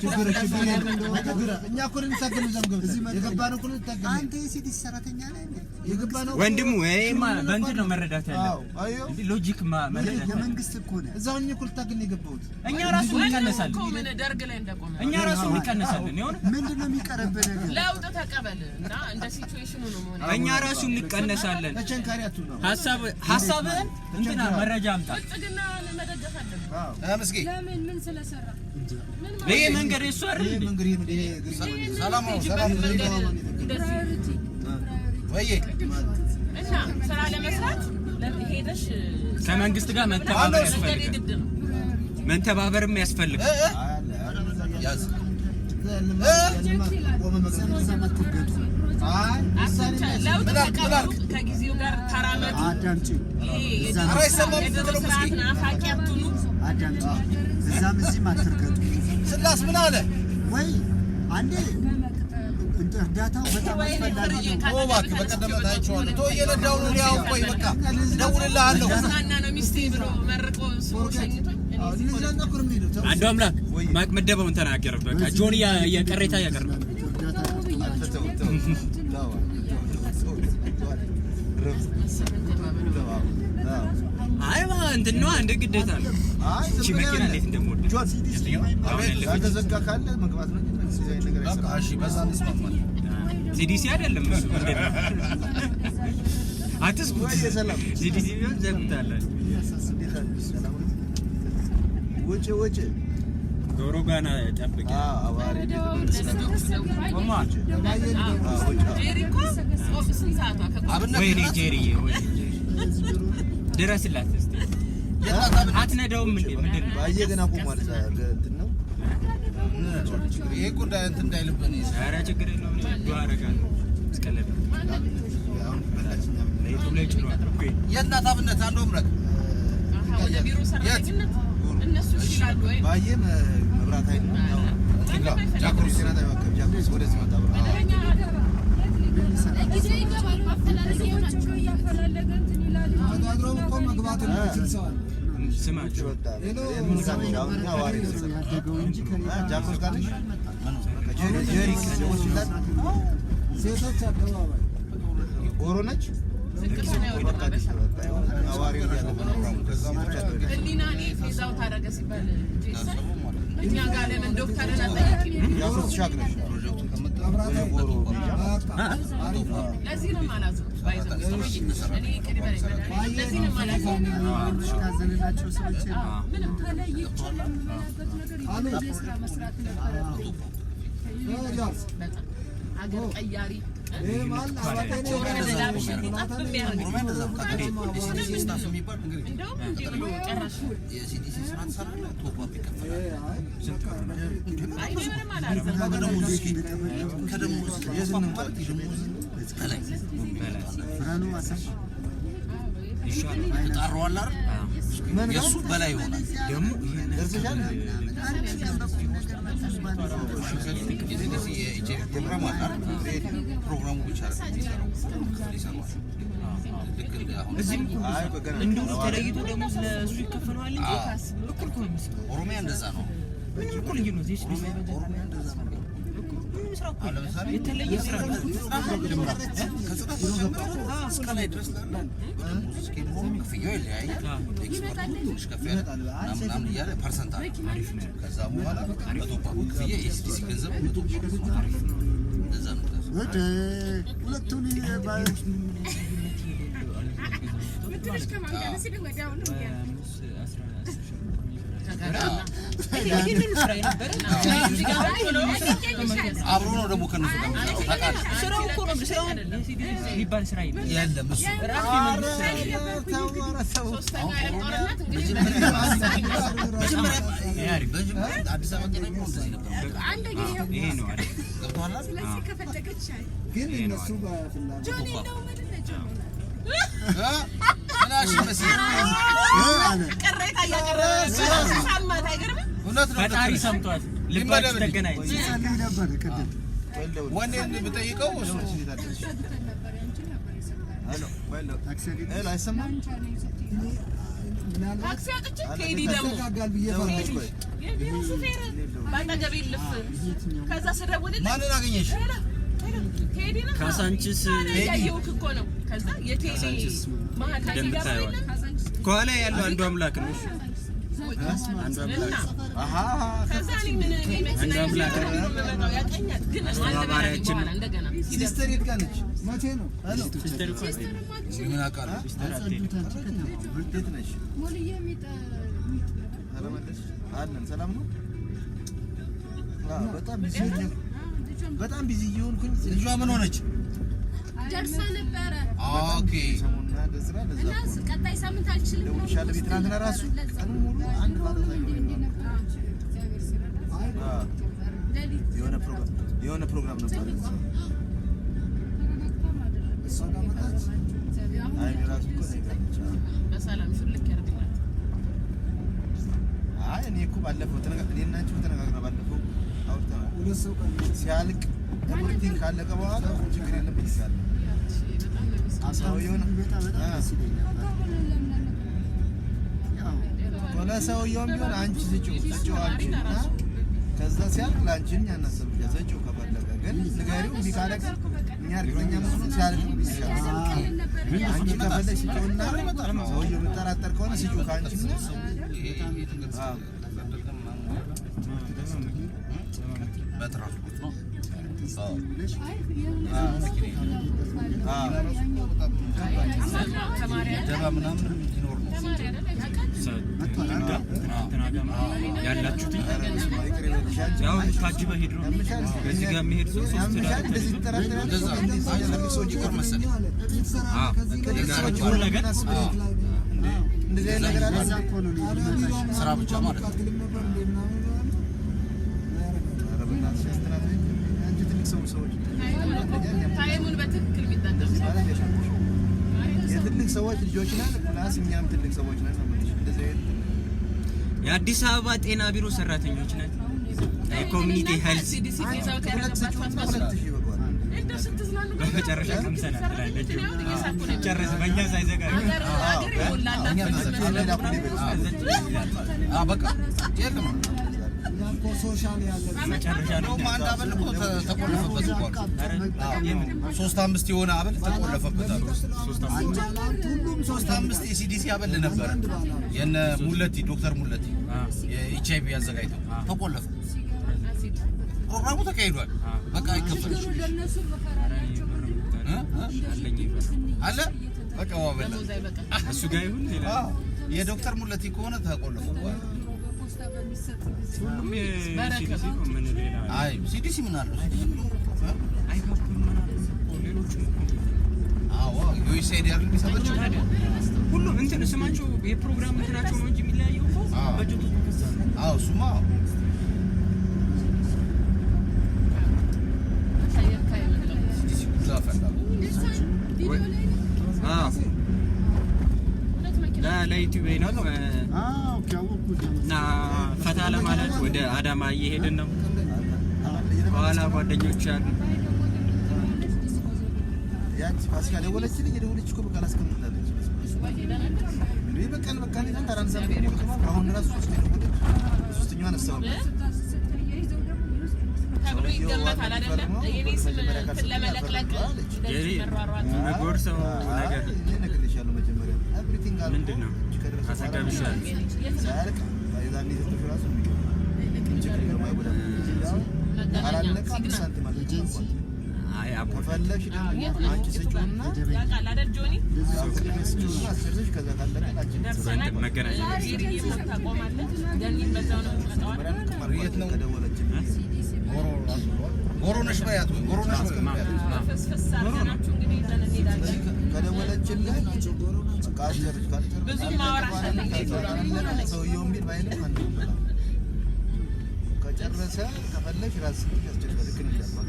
ችግር ችግር የለም። እኛ እኮ ልንታገል እዛም ገብተን የገባነው እኮ ልንታገል ነው። አንተ የ CDC ሰራተኛ ነህ እንዴ? የገባነው ወንድሙ ይሄማ በእንትን ነው መረዳት አዎ ያለብን። አየሁ። እንዲህ logic መረዳት ያለብን። የመንግስት እኮ ነህ። እዛው እኛ እኮ ልታገል ነው የገባሁት። እኛ ራሱ እንቀነሳለን። እኮ ምን ደርግ ላይ እንደቆመ እኛ ራሱ እንቀነሳለን። የሆነ ምንድን ነው የሚቀርብህ ነገር? ለውጥ ተቀበል እና እንደ situation ኑ ነው መሆን። እኛ ራሱ እንቀነሳለን። ተቸንካሪ አትሁን ነው። ሀሳብ ሀሳብህን እንትና መረጃ አምጣ። ብልጽግናን መደገፍ አለብን። ምስጌ ለምን ምን ስለሰራ? ምን ይሄ መንገድ የሱ አይደል ይሄ እንዴ? መንገድ ይሄ ይሄ ሰላም ነው። ሰላም መንገድ እንደዚህ Priority. ወይዬ። እና ስራ ለመስራት ሄደሽ ከመንግስት ጋር መተባበር መንገድ ያስፈልጋል። የግድ ነው። መተባበርም ያስፈልጋል። ያዝ። እዛም አትርገጡ። ለውጥ ተቀበሉ፣ ከጊዜው ጋር ተራመዱ። አዳምጪ፣ ይሄ ኧረ አይሰማም። የድሮ ስርዓት ናፋቂ አትሁኑ። አዳምጪ። እዛም እዚህም አትርገጡ። ስላስ ምን አለ? ወይ አንዴ እንትን እርዳታው በጣም አስፈላጊ ነው። ኦ እባክህ፣ በቀደም ዕለት አይቼዋለሁ። ተወው፣ እየነዳሁ ነው። እኔ አሁን ቆይ በቃ እደውልልሃለሁ። ዝናና ነው ሚስቴ ብሎ መርቆ ስሞ ሸኝቶኝ እኔ እዚህ አንዱ አምላክ ማቅ መደበውን ተናገረ። በቃ ጆን የቀሬታ እያቀረበ እርዳታ ተው ተው ተው። አይ እንትን ነው እንደ ግዴታ ነው። እቺ መኪና እንዴት እንደምወድ አሁን ያለፈች ያልተዘጋ ካለ መግባት ነው እንጂ እንደዚህ አይነት ነገር በቃ አይሰራም። እሺ፣ በዛ እንስማማለን። CDC አይደለም እሱ ምንድን ነው? አትስጉት። ወይ ሰላም። CDC ቢሆን ዘግታላችሁ። እንዴት አለሽ? ሰላም ነው? ውጭ ውጭ። ዶሮ ጋና ጠብቅ። አዎ አዋሪ። ቆማ። ጄሪ እኮ ቆም ስንት ሰዓቷ ከቆም አብነት ወይኔ ጄሪዬ፣ ወይኔ ጄሪ ድረስላት እስቲ። የት ናት አብነት? አትነዳውም እንዴ? ምንድን ነው? ባየ ገና ቆሟል። እዛ እንትን ነው። ይሄ እኮ እንትን እንዳይልብን። ኧረ ችግር የለውም። እኔ ዱአ አደርጋለሁ። እስቀለድ ነው። አሁን በላችኛ። ለዩቱብ ላይ ጭኗል። የት ናት አብነት? አንዱ አምላክ። ወደ ቢሮ ሰራተኝነት እነሱ እሺ ይላሉ ወይ? ባየ መብራት ኃይል ነው። እንትን ጋር ጃክሮስ። ጤና ጣቢያ አካባቢ ጃክሮስ ወደዚህ መጣ ብሎ መደበኛ ጊዜ ይገባል። ማፈላለግ ናቸው እያፈላለገ እንትን ይላል። ተወዳድሮም እኮ መግባት የሚችል ሰው አለ። ስማችሁ። በቃ ምን ካለሽ አሁን እኛ አዋሪ ነው። ያደገው እንጂ ከኔ ጋር ጃክሮስ ካለሽ ጄሪ ጄሪ ሆስፒታል። ሴቶች አደባባይ። ጎሮ ነች። ዝቅታ ነው በቃ አዲስ ነው። በቃ አዋሪ እያለ ነው። ህሊና እኔ phase out አደረገ ሲባል ጄሰን እኛ ጋር ለምን ዶክተርን አጠያቂም? ጃክሮስ ተሻግረሽ ፕሮጀክቱ ከመጣ ወደ ጎሮ ሜጃ። ለዚህ ነው የማላዝነው። ባይዘው እኔ ቅድ በለኝ መድኃኒዓለም፣ ለዚህ ነው የማላዝነው። ታዘንላቸው ሰዎች የሉም። ምንም ተለይቼ ለምበላበት ነገር የተለየ ስራ መስራት ነበረብኝ። በጣም አገር ቀያሪ ይሄ ማለት አባቴ ነው። ላብሽ እንዲጠፍ የሚያደርግ ኦሮሚያ እንደዛ ነው። ታውቃለህ? የ CDC staff የሚባል እንግዲህ እንደውም እንዲህ ብሎ ጨራሽ የ CDC ስራ ትሰራለህ፣ top up ይከፈላል። አይ እኔ ምንም አላዝንም። ከደሞዝ ከደሞዝ top up ማለት የደሞዝ በላይ ብርሃኑ አሰፋ ተጣረዋል አይደል? የእሱ በላይ ይሆናል። ደግሞ ይሄን ደርሰሻል? የ CDC የኤችአይቪ ፕሮግራም አለ አይደል? ፕሮግራሙ ብቻ አይደለም የሚሰራው፣ ሁሉም ክፍል ይሰራዋል። ልክ እንደ አሁን እዚህም እኮ አይ በገና እንዲሁ ተለይቶ ደግሞ ለእሱ ይከፈለዋል እንጂ እኩል እኮ ነው የሚሰራው። ኦሮሚያ እንደዛ ነው። ምንም እኮ ልዩነት የ CDC ኦሮሚያ እንደዛ ነው። ምንም ስራ እኮ አሁን ለምሳሌ የተለየ ስራ ነው። ከጽዳት ጀምሮ እስከ ላይ ድረስ ላለ በደሞዝ scale ሆኖ ክፍያው ይለያያል። Expert ኡ ትንሽ ከፍ ያለ ምናምን ምናምን እያለ percent አለ። ከዛ በኋላ በ top up ክፍያ የ CDC ገንዘብ በ top up እንደዛ ነው። ወደ ሁለቱን ምትንሽ ከማን ጋር ሲል ወዲያውኑ ይህንን ስራ የነበረ አብሮ ነው ደግሞ ከእነሱ ጋር የሚሰራው ታውቃለህ። ስራው እኮ ነው ስራው የ CDC የሚባል ስራ የለም። የለም እሱ ራሱ የመንግስት ስራ ነው። ሶስተኛው የዓለም ጦርነት እንግዲህ መጀመሪያ መጀመሪያ አዲስ አበባ ጤና ቢሮ እንደዚህ ነበር። አንደኛ ይኸው። ይሄ ነው አይደል? ገብቶሃል አይደል? ስለዚህ ከፈለገች አይ ግን እነሱ በፍላጎት ጆኒ የለውም አይደለ ጆኒ? እ? ምን አልሽ መሲ? አለ። ቅሬታ እያቀረበ ሰማት። አይገርምም? እውነት ነው። ፈጣሪ ሰምቷት ልባችሁ ተገናኝ። ሲጸልይ ነበር ቅድም። ወኔን ብጠይቀው እሱ ታክሲ አገኘሽ? Hello አይሰማም? ምናልባት ታክሲ አጥቼ ቴዲ ደግሞ ይዘጋጋል ብዬ ፈራሁ። የቢሮ ሹፌር ባጠገቤ ልፍ። ከዛ ስደውልልህ ማንን አገኘሽ? Hello hello፣ ቴዲ ነው። ካሳንቺስ እያየሁህ እኮ ነው። ከዛ የቴዲ ካሳንቺስ መሀል ላይ በደንብ ሲገባ ታየዋለህ። የለም ከኋላ ያለው አንዱ አምላክ ነው። እሺ፣ አንዱ እና አምላክ አሃ ከዛ እኔ ምን እኔ መኪና አንዱ አምላክ ይዤ ነው የምመጣው፣ ያቀኛል። ግን አንድ በላይ አስተባባሪያችን በኋላ እንደገና ሲደርስ Sister የት ጋር ነች? መቼ ነው? Hello Sister እኮ አትሄድም። ምን አውቃለሁ? Sister አትሄድም። አጸዱት። አንቺ ከተማ የት ነሽ? ሞልዬ ኧረ መለስሽ አለን። ሰላም ነው? አዎ፣ በጣም busy ሆኜ በጣም busy እየሆንኩኝ ልጇ ምን ሆነች? ደርሳ ነበረ Okay ሰሞኑን ለስራ ለዛ እና ቀጣይ ሳምንት አልችልም ብላ ደውልሻለሁ። ቤት ትናንትና ራሱ ቀኑን ሙሉ አንድ ፋታ ሳይኖረኝ ነው። አዎ፣ የሆነ ፕሮግራም የሆነ ፕሮግራም ነበር። እሷ ጋር መጣች። አይ እኔ ራሱ እኮ እኔ ጋር ነች። አዎ። በሰላም ሹልክ ያርግላት። አይ እኔ እኮ ባለፈው እኔ እና አንቺ እኮ ተነጋግረን ባለፈው አውርተናል። ሁለት ሰው ቀን ሲያልቅ everything ካለቀ በኋላ ችግር የለም ብዬሻለሁ። በጣም ነው የሚስቀው። ሰውየውን ቢመጣ በጣም ደስ ይለኝ ነበር። ያው ለሰውየውም ቢሆን አንቺ ስጪው ስጪው አንቺ እና ከዛ ሲያልቅ ለአንቺ እኛ እናሰብሻለን። ስጪው ከፈለገ ግን ንገሪው። እምቢ ካለ ግን እኛ እርግጠኛ መስሎን ሲያልቅ ነው ብዬሻለሁ። አንቺ ከፈለግሽ ስጪውና ሰውየው የሚጠራጠር ከሆነ ስጪው ከአንቺ እና አዎ። በትራንስፖርት ነው። ብለሽ ተማሪ አይደል? ደባ ምናምን ሊኖር ነው። ተማሪ አይደል? ያውቃል። እንትና ጋር ያላችሁት ኧረ በስመ አብ ይቅር ይበልሽ አንቺ። ያው ታጅበህ ሄድ ነው። እዚህ ጋር የሚሄድ ሰው ሶስት ያምሻል ዳር እንደዚህ ትጠራጠሪያለሽ? እንደዛ ነው። አይ ሰው ይቅር መሰለኝ። አዎ፣ ሰዎች ሁሉ ነገር መሬት ላይ ነው። እንደዚህ አይነት ነገር አለ ለዛ እኮ ነው እኔ ታዲያ ሊመጣ ቢሮ ስራ ብቻ ማለት ነው። አትልም ነበር እንዴ ምናምን ይላሉ። ኧረ በእናትሽ እንትና ተይ። አንቺ ትልቅ ሰው ሰዎች Time ኡን በትክክል የሚጠቀም ሰው ማለት የለብሽም። የትልቅ ሰዎች ልጆች ነን፣ plus እኛም ትልቅ ሰዎች ነን ነው የምልሽ። እንደዚህ አይነት የአዲስ አበባ ጤና ቢሮ ሰራተኞች ነን። የ community health CDC phase out ሁለት ያደረገባቸው ስጪውና አትመስሉም? 2,000 ይበቃዋል። እንደው ስትዝናኑ ግን በመጨረሻ ቀምሰናል ትላለች። እኔ አሁን እየሳኩ ነው። ጨርስ በእኛ ሳይዘጋ ሀገር ሀገር የሞላላት ነው የምትመስለው። አዎ በቃ የለም። እኛ እኮ social ያለ መጨረሻ ነው። እንደውም አንድ አበል እኮ ተቆለፈበት እኮ አሉ። የምን 3.5 የሆነ አበል ተቆለፈበት አሉ። ሁሉም ሰው 3.5 የ CDC አበል ነበረ የነ ሙለቲ ዶክተር ሙለቲ የኤች አይቪ አዘጋጅተው ተቆለፈ። ፕሮግራሙ ተካሂዷል። በቃ አይከፈልም ለእነሱ መፈራላቸው እ? እ? አለኝ አለ በቃ ዋበላ ደሞዝ አይበቃም። እሱ ጋር ይሁን ሌላ አዎ የዶክተር ሙለቲ ከሆነ ተቆለፈ። በፖስታ በሚሰጥ ጊዜ ሁሉም የ CDC ነው። ምን ሌላ አይ CDC ምን አለው? CDC አይካፕም ምናምን እኮ ሌሎቹም እኮ አዎ ዩኤስኤድ አይደል የሚሰጣቸው? ታዲያ ሁሉም እንትን ስማቸው የፕሮግራም እንትናቸው ነው እንጂ የሚለያየው እኮ አዎ። በጀቱ እኮ ከዛ ነው። አዎ እሱማ ከየካ የመጣው CDC ጉዳ ፈላ። ቪዲዮ ላይ ነው። አዎ ሁለት መኪና ለዩቲዩብ ነው አዎ ያወቅሁት ነው። እና ፈታ ለማለት ወደ አዳማ እየሄድን ነው። ከኋላ ጓደኞች አሉ። ያንቺ ፋሲካ ደወለችልኝ። የደወለች እኮ በቃ ላስቀምጥላለች እንዴ በቀን በቃ እኔ ትናንት አላነሳም ብዬ እኮ አሁን ራሱ ሶስት የደወለች ሶስተኛዋ አነሳሁላት። ስታያይዘው ደግሞ ተብሎ ይገመታል አይደለም? የኔ ስም እንትን ለመለቅለቅ እንደዚህ መሯሯጥ የምጎርሰው ነገር አይ እኔ እነግርልሻለሁ መጀመሪያ everything አልቆ ምንድን ነው? እጅ ከደረሰ በኋላ አሰጋብሻለሁ። ሳያልቅ የዛኔ የሰጠሽው ራሱ የሚገርም ችግር የለውም አይጎዳም። መገናኛ ካላለቀ አምስት ሲግናል ሳንቲም አልተጨመረም። ኤጀንሲ አይ አቦ ከፈለግሽ ደግሞ አንቺ ስጪውና ያውቃል አይደል ጆኒ? ስጪውና አስጨርሰሽ ከዛ ካለቀ ላንቺ ደርሰናል። መገናኛ ጌርዬ ታቆማለች። ገኒም በዛው ነው የምትመጣው አይደል? የት ነው? ከደወለችልኝ ጎሮ ራሱ ጎሮ ነሽ በያት ወይ ጎሮ ነሽ በያት። ፍስፍስ አድርገናችሁ እንግዲህ ይዘን እንሄዳለን። ከደወለችልኝ በቃ አስጨርሽ ካልጨረስሽ ብዙ ማውራት አለኝ። ሰውየውም ቢል ባይልም አንድ ከጨረሰ ከፈለግሽ ራስሽ ያስጨርሻል። ልክ ነሽ አልኳት።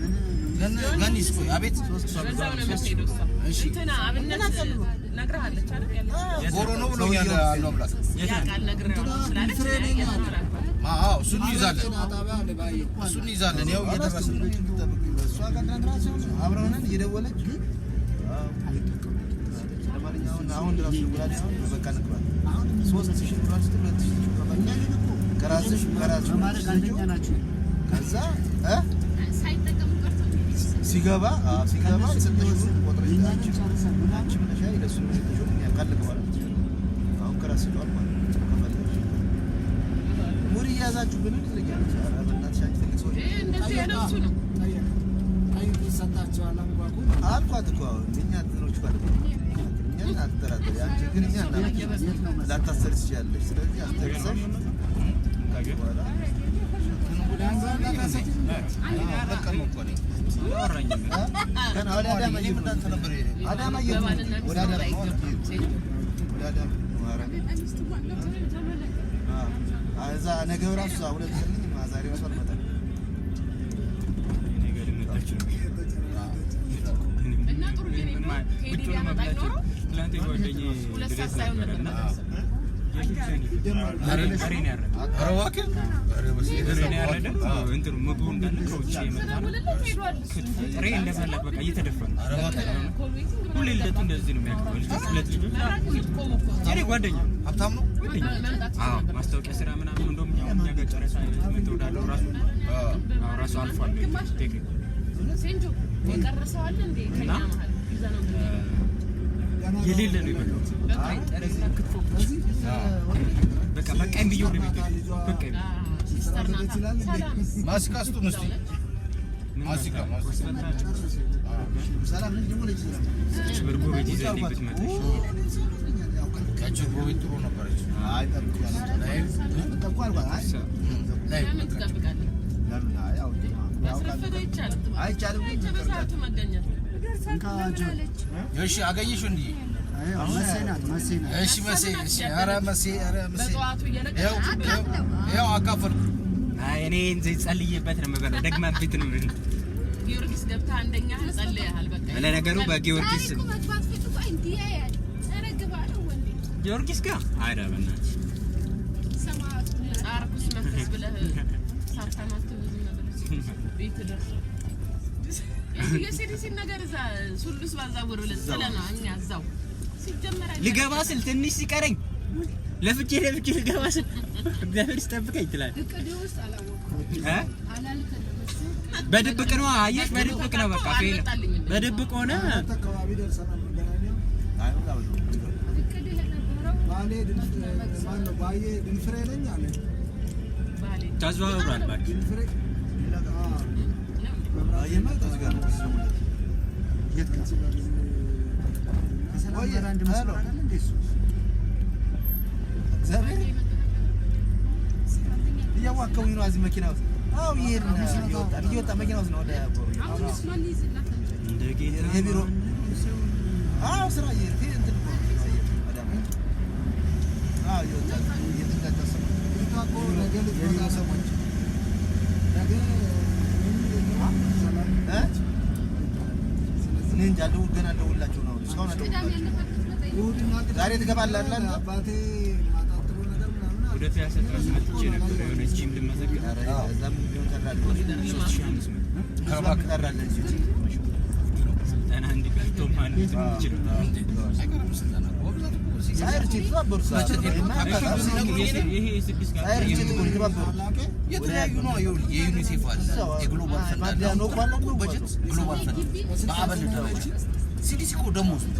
ገኒስ ቆይ አቤት በዛው ነው የምትሄደው እሷ። እሺ እንትና አብነት ነግረሃለች አይደል? ያለችው ጎሮ ነው ብሎኛል አሉ አምላክ። ያውቃል ነግሬዋለሁ ስላለች እኔ የት ነው አላልኳትም። አዎ እሱን እንይዛለን ጤና ጣቢያ አለ ባየው እሱን እንይዛለን። ያው እየደረስን ነው። እሷ ጋር ትናንት ራሱ አብረን ሆነን እየደወለች ለማንኛውም አሁን ራሱ እንቁላል አሁን በቃ ንግባ 3000 እንቁላል ስትል 2000 ከራስሽ ከራስሽ በማድረግ አንደኛ ናቸው። ከዛ ሲገባ ሲገባ የሰጠሽውን ቆጥረሽ አንቺ አንቺ ብለሽ ለእሱ የሰጠሽውን ካለቀ በኋላ አሁን ከራስሽ ሄደዋል ማለት ነው። ከፈለግሽ ሙድ እያያዛችሁ ብንን ትለኛለች። ኧረ በእናትሽ አንቺ ትልቅ ሰው ነሽ እንደዚህ ያለው እሱ ነው። ጠይቁ ይሰጣቸዋል። አንጓጉ አልኳት እኮ አሁን እኛ እንትኖች እኮ አይደለም እኛን አትጠራጠሪ። አንቺ ግን እኛ ላታሰሪ ትችያለሽ። ስለዚህ አስተርሰሽ በኋላ ገና ወደ አዳማ አዳማ ወደ አዳማ ወደ አዳማ እዛ ነገ እራሱ እዛ ሁለት ቀን ዛሬ እራሱ አልመጣም። እና ጥሩ ቴዲ ቢያመጣ ኖሮ 2 ሰዓት ሳይሆን ነበር የምደርሰው። ምግቡ እንዳለ ከውጭ የመጣ ነው። ጥሬ እንደበላክ በቃ እየተደፋ ነው። ሁሌ ልደቱ እንደዚህ ነው የሚያከብረው። ልጆች ሁለት ልጆች የእኔ ጓደኛ ሀብታም ነው። አዎ ማስታወቂያ ስራ ምናምን እንደውም እኛ ጋር ጨረሳ የምትወዳለው ራሱ አዎ ራሱ አልፏል። ቴክኒክ ሴንጆ የቀረ ሰው አለ እንዴ ከኛ መሀል ይዘነው የሌለ ነው የበላሁት። ጥሬና ክትፎ በቃ በቃኝ ብዬው ነው ቤት በቃኝ። sister ናታ ሰላም ማስካ ስጡን እስኪ ማስካ ሰላም ነኝ ደግሞ ልጅ እርጎ ቤት ይዘህልኝ ብትመጣ ያቺ እርጎ ቤት ጥሩ ነበረች። አይ ጠብቅ ጠብቁ አልኳት። አይ ላይ ለምን ትጠብቃለህ? ለምን አይ ማስረፈድ አይቻልም። አይቻልም። በሰዓቱ መገኘት ነው። እሺ አገኘሽው እንዴ? መሴ ናት መሴ ናት። እሺ መሴ እሺ ኧረ መሴ ኧረ መሴ በጠዋቱ ይኸው ይኸው አካፈልኩ። አይ እኔ እንትን ጸልዬበት ነው የምበላው። ደግማ ቤት ነው ጊዮርጊስ ገብተህ አንደኛ ጸልየሃል። በቃ ለነገሩ በጊዮርጊስ ጊዮርጊስ ጋር ኧረ በእናትሽ ርኩስ መንፈስ ብለህ ሳታማትብ ዝም ብለህ ቤት ደርሰህ የሲዲሲን ነገር እዛ ሱሉስ ባዛቡር ብለህ ጥለህ እኛ እዛው ሲጀመር ልገባ ስል ትንሽ ሲቀረኝ ለፍቼ ለፍቼ ልገባ ስል እግዚአብሔር ይስጠብቀኝ ትላለህ። በድብቅ ነው አየሽ፣ በድብቅ ነው በቃ fail በድብቅ ሆነ። አካባቢ ደርሰናል። መገናኛ ባሌ ማነው ባዬ ድንፍሬ ነኝ አለ። ተዘዋውሯል እባክህ ድንፍሬ የት ጋር ከሰላም ጋር አንድ መስመር አይደል እንዴ እሱ? እግዚአብሔር እያዋከቡኝ ነው። እዚህ መኪና ውስጥ አዎ፣ እየሄድን እየወጣን እየወጣን መኪና ውስጥ ነው ወደ እንደ ጌታ የቢሮ አዎ፣ ስራ እየሄድን እንትን እኮ ነው አዳማ አዎ፣ እየወጣን እየተንጫጫ ሰው ልጅቷ እኮ ነገ ልትመጣ የቢሮ ነው። ሰዎች ነገ እኔም ሰላም እ እኔ እንጃ አልደውል ገና አልደውልላቸው ነው እስካሁን አልደውልላቸው። እሑድና ቅዳሜ ዛሬ ትገባለህ አይደል? አባቴ ማታ ጥሩ ነገር ምናምን አለ። ወደ ፒያሳ ድረስ መጥቼ ነበር የሆነ ጂም ልመዘገብ ኧረ እዛም ቢሆን ጠራለሁ። 3500 እዛም ጠራለሁ እዚሁ ስልጠና እንዲቀርቶ ማለት ነው አይቀርም ስልጠና እኮ በብዛት እኮ ሳይርች የተባበሩት ይሄ ስድስት ጋር ሳይርች የተባበሩት የተለያዩ ነው። ይኸውልህ የዩኒሴፍ አለ፣ የ Global Fund አለ። አሁን ትልቁ በጀት Global Fund በአበል ደረጃ ሲዲሲ እኮ ደሞዝ ነው።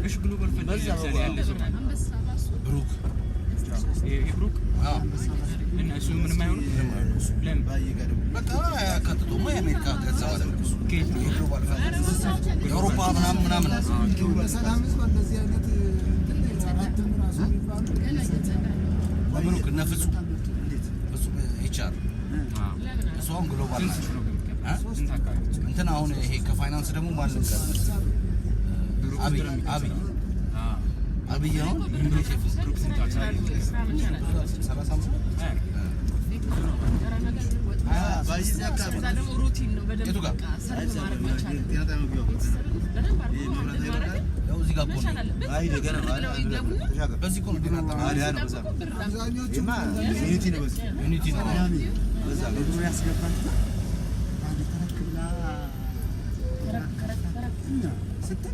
እሺ Global Fund ለምሳሌ ያለ ሰው ብሩክ ይሄ ብሩክ አዎ፣ እና እሱ ምንም አይሆንም። ለምን በቃ ያካትተውማ የአሜሪካ ገንዘብ አይደለም እሱ ከየት ነው? የ Global Fund የአውሮፓ ምናምን ምናምን በሰላም ህዝብ እንደዚህ አይነት እንትን አራትም ራሱ የሚባሉ ብሩክ እነ ፍጹም ፍጹም HR እሱ አሁን Global ስንት ናቸው። ነው የሚከፈለው? ስንት አካባቢ? እንትን አሁን ይሄ ከፋይናንስ ደግሞ ማን ልንገር መሰለህ? ብሩክ አብይ ስንት ነው የሚከፈለው? አብይ አዎ። አብይ አሁን ዩኒሴፍ ብሩክ ስንት አካባቢ? ስራ መቻል አለበት። 35 ከዛ ደግሞ routine ነው በደንብ የቱ ጋር? በቃ serve ማድረግ መቻል በደንብ አድርጎ handle ማድረግ ያው እዚህ ጋር እኮ መቻል ነው። አለበት። ብለው ይገቡና በዚህ እኮ ነው ጤና ጣቢያ ሲጠብቁ ብር አብዛኞቹ ዩኒቲ ነው በዚህ ዩኒቲ ነው። በዛ እግሩ ያስገባል። አንድ ተረክ ብላ ስትል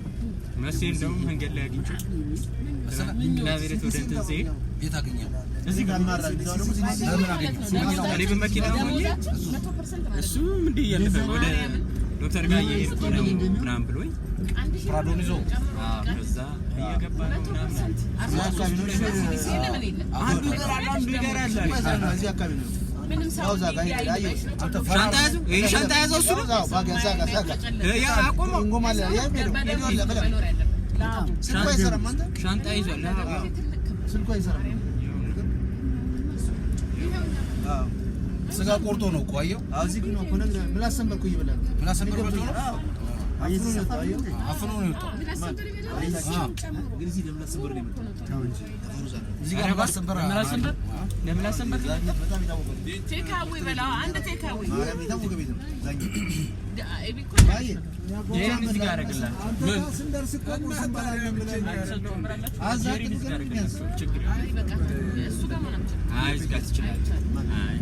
መሴ እንደውም መንገድ ላይ አግኝቼው ቅዳሜ ዕለት ወደ እንትን ስሄድ የት አገኘው? እዚህ ጋር ለምን አገኘው? እኔ በመኪና ሆኜ እሱም እንዲህ እያለፈ ወደ ዶክተር ጋር እየሄድኩ ነው ምናምን ብሎኝ ፕራዶን ይዞ አዎ፣ ከዛ እየገባ ነው ምናምን አንዱ ይቀራል አንዱ ይቀራል አለ። እዚህ አካባቢ ነው። ምንም ሰው ያው እዛ ጋር አየሁት። ሻንጣ ያዘው ይሄ ሻንጣ ያዘው እሱ ነው እዛው ባጋ እዛ ጋር እዛ ጋር ያ አቆመው እንጎማ አለ። ያ ሄዶ ሄዶ አለ በደምብ መኖር ያለበት ለአቡ ስልኩ አይሰራም። አንተ ሻንጣ ይዟል። አዎ። ስልኩ አይሰራም። አዎ ስጋ ቆርጦ ነው እኮ አየው። አዎ፣ እዚህ ግን እኮ ነገር ምላስ ሰንበር እኮ እየበላ ነው። ምላስ ሰንበር በልቶ ነው? አዎ፣ አፍኖ ነው የወጣው። አየኸው? አፍኖ ነው የወጣው። ግን እዚህ ለምላስ ሰንበር ነው የመጣው። እዚህ ጋር ምላስ ሰንበር ለምላስ ሰንበር ለምላስ ሰንበር ዛኛ በጣም የታወቀ ነው። takeaway በላ አንድ takeaway ማርያም የታወቀ ቤት ነው። ዛኛ ኤቢ እኮ ባዬ ይሄን እዚህ ጋር አደረግላቸው። አንተ ጋር ስንደርስ እኮ ቁርስ እንበላለን ብለን አዛ ጄሪን እዚህ ጋር አደረግላቸው። ችግር የለም። አይ በቃ እሱ ጋር መሆን አንችልም። አይ እዚህ ጋር ትችላለህ። አይ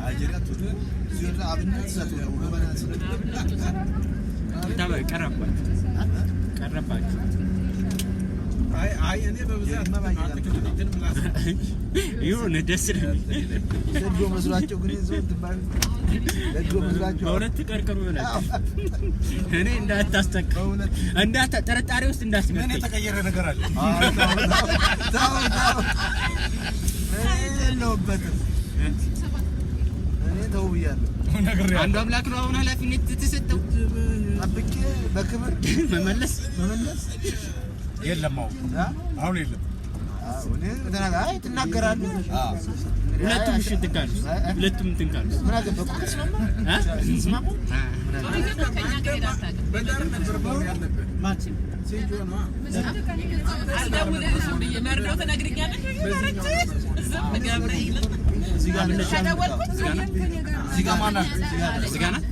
አጀራ ትወዱ እዚህ ወደ አብነት ሰጡ ነው ገበና ቀረባችሁ ቀረባችሁ። አይ አይ እኔ በብዛት አትክልት እንትን ምላስ ይሁን ደስ ነው የሚል። ለዶ መስሏቸው ግን ይዘው እንትን ባይሉ ለዶ መስሏቸው በሁለት ቀርቅሩ ይሆናል። እኔ እንዳታስጠቅ እንዳታ ጥርጣሬ ውስጥ ምን እንዳትመጣ የተቀየረ ነገር አለ? ተው ተው፣ እኔ የለሁበትም። እኔ ተው ብያለሁ። አንዱ አምላክ ነው አሁን ኃላፊነት የተሰጠው ጠብቄ በክብር መመለስ መመለስ የለም አሁን አ? አሁን የለም። አዎ፣ እኔ ተናጋ አይ ትናገራለህ። ሁለቱም እሺ እንትን ካሉስ ሁለቱም እንትን ካሉስ ምን አገባህ እኮ ከተስማማ እ? ተስማሙ። ከእኛ ጋር ሄዳ አታውቅም። በዳር ነበር መሆን ያለበት። ሲንጆ ነዋ። አልደውልልሽም ብዬ መርዶ ትነግሪኛለሽ ብዬ ፈርቼ ዝም ገብርኤል እዚህ ጋር ነው ከደወልኩኝ እዚህ ጋር ማን አለ? እዚህ ጋር ናት።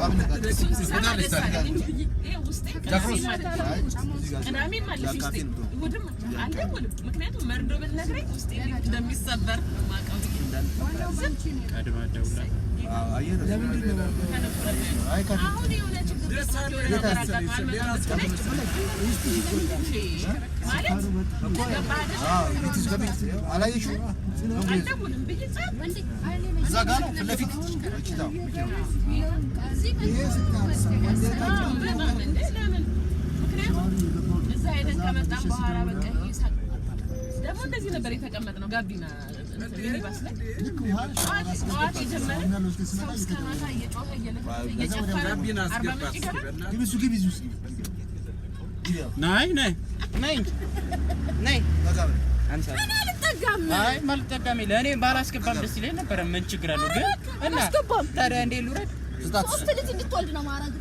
አብነት አለ። እሱን ስሰማ ደስ አለኝ እንጂ ይሄ ውስጤ ቅዳሜም አለ ቅዳሜም አለሽ ውስጤ እሑድም አልደውልም። ምክንያቱም መርዶ ብትነግረኝ ውስጤ እንዴት እንደሚሰበር የማውቀው ቀድማ ደውላ አዎ፣ አየህ ነው። አይ ካፌ አሁን የሆነ ችግር ገጥሟት የሆነ ነገር አጋጥሟል ምናምን ብትለኝ ማለት ገባህ አይደል? አዎ፣ ቤት ውስጥ ከቤት አላየሽውም? አልደውልም ብዬ ጸጥ እዛ ጋር ነው ፊት ለፊት እችታው ይሄ ስታነሳ በጣም እንዴ ለምን? ምክንያቱም እዛ ሄደን ከመጣን በኋላ በቃ ይሄ ሳቅ ደግሞ እንደዚህ ነበር የተቀመጥነው ጋቢና እንትን ሚኒባስ ላይ ልክ ውሃ ጠዋት ጠዋት የጀመረ ሰው እስከ ማታ እየጮኸ እየለፈለፈ እየጨፈረ ጋቢና አርባ አስገባ ምንጭ እስኪ ይገባል። በእናትህ። ግቢ እሱ ግቢ እዚህ ውስጥ ግቢ። ግቢ ያው ነይ ነይ ነይ ነይ ጠጋ በል። አንሳ አልጠጋም። አይ ማልጠጋም የለ እኔ ባላስገባም ደስ ይለኝ ነበረ። ምን ችግር አለው ግን እና ታዲያ እንዴ ልውረድ? ስጣት ሶስት ልጅ እንድትወልድ ነው ማረግ።